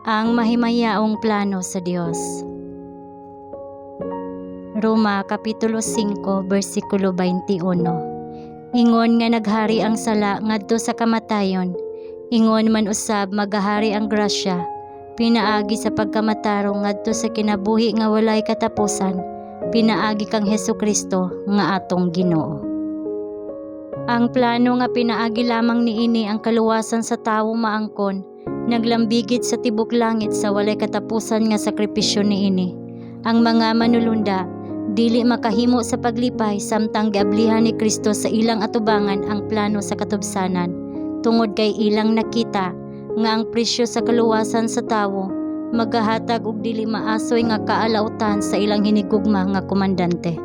Ang mahimayaong plano sa Dios. Roma Kapitulo 5 bersikulo 21. Ingon nga naghari ang sala ngadto sa kamatayon, ingon man usab magahari ang grasya pinaagi sa pagkamatarong ngadto sa kinabuhi nga walay katapusan pinaagi kang Hesukristo nga atong Ginoo. Ang plano nga pinaagi lamang niini ang kaluwasan sa tawo maangkon, naglambigit sa tibok langit sa walay katapusan nga sakripisyo niini. Ang mga manulunda dili makahimo sa paglipay samtang giablihan ni Kristo sa ilang atubangan ang plano sa katubsanan, tungod kay ilang nakita nga ang presyo sa kaluwasan sa tawo magahatag og dili maasoy nga kaalautan sa ilang hinigugma nga komandante.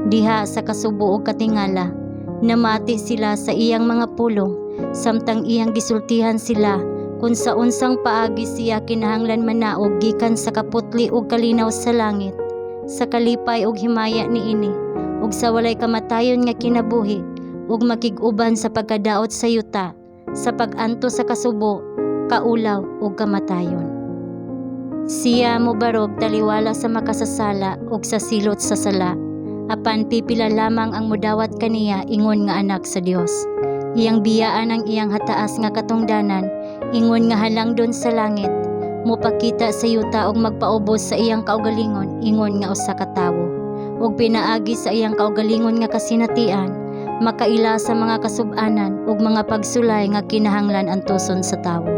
Diha sa kasubo ug katingala, namati sila sa iyang mga pulong samtang iyang gisultihan sila kung sa unsang paagi siya kinahanglan manaog gikan sa kaputli ug kalinaw sa langit, sa kalipay ug himaya niini, ug sa walay kamatayon nga kinabuhi, ug makig-uban sa pagkadaot sa yuta, sa pag-antos sa kasubo, kaulaw ug kamatayon. Siya mobarog taliwala sa makasasala ug sa silot sa sala, apan pipila lamang ang mudawat kaniya ingon nga anak sa Dios. Iyang biyaan ang iyang hataas nga katungdanan ingon nga halangdon sa langit, mopakita sa yuta ug magpaubos sa iyang kaugalingon ingon nga usa ka tawo. Ug pinaagi sa iyang kaugalingon nga kasinatian, makaila sa mga kasub-anan ug mga pagsulay nga kinahanglan antuson sa tawo.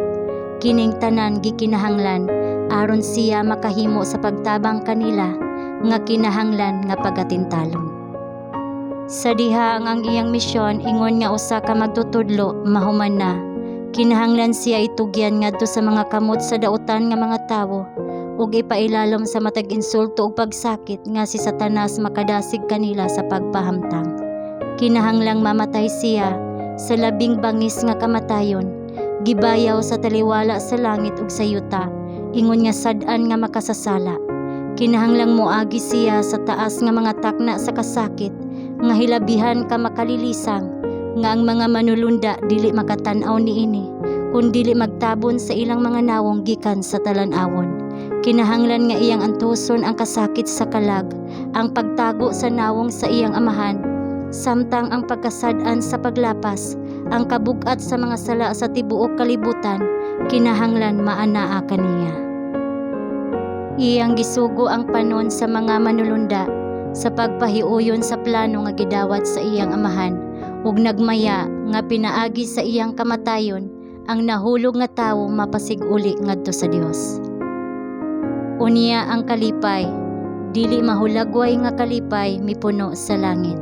Kining tanan gikinahanglan aron siya makahimo sa pagtabang kanila nga kinahanglan nga pagatintalon. Sa diha nga ang iyang misyon ingon nga usa ka magtutudlo mahuman na, kinahanglan siya itugyan ngadto sa mga kamot sa dautan nga mga tawo ug ipailalom sa matag insulto ug pagsakit nga si Satanas makadasig kanila sa pagpahamtang. Kinahanglang mamatay siya sa labing bangis nga kamatayon, gibayaw sa taliwala sa langit ug sa yuta, ingon nga sad-an nga makasasala. Kinahanglang moagi siya sa taas nga mga takna sa kasakit nga hilabihan ka makalilisang, nga ang mga manulunda dili makatan-aw niini kun dili magtabon sa ilang mga nawong gikan sa talan-awon. Kinahanglan nga iyang antuson ang kasakit sa kalag, ang pagtago sa nawong sa iyang amahan, samtang ang pagkasad-an sa paglapas, ang kabug-at sa mga sala sa tibuok kalibutan, kinahanglan maanaa kaniya. Iyang gisugo ang panon sa mga manulunda sa pagpahiuyon sa plano nga gidawat sa iyang amahan ug nagmaya nga pinaagi sa iyang kamatayon ang nahulog nga tawo mapasiguli ngadto sa Dios. Unya ang kalipay, dili mahulagway nga kalipay, mipuno sa langit.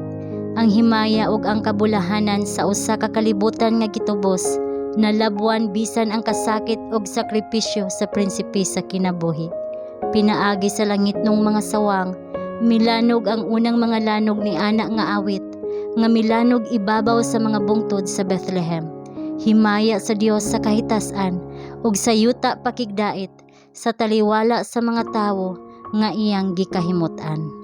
Ang himaya ug ang kabulahanan sa usa ka kalibutan nga gitubos, nalabwan bisan ang kasakit ug sakripisyo sa prinsipe sa kinabuhi. Pinaagi sa langitnong mga sawang, milanog ang unang mga lanog ni ana nga awit, nga milanog ibabaw sa mga bungtod sa Bethlehem. Himaya sa Dios sa kahitasan ug sa yuta pakigdait sa taliwala sa mga tawo nga iyang gikahimut-an.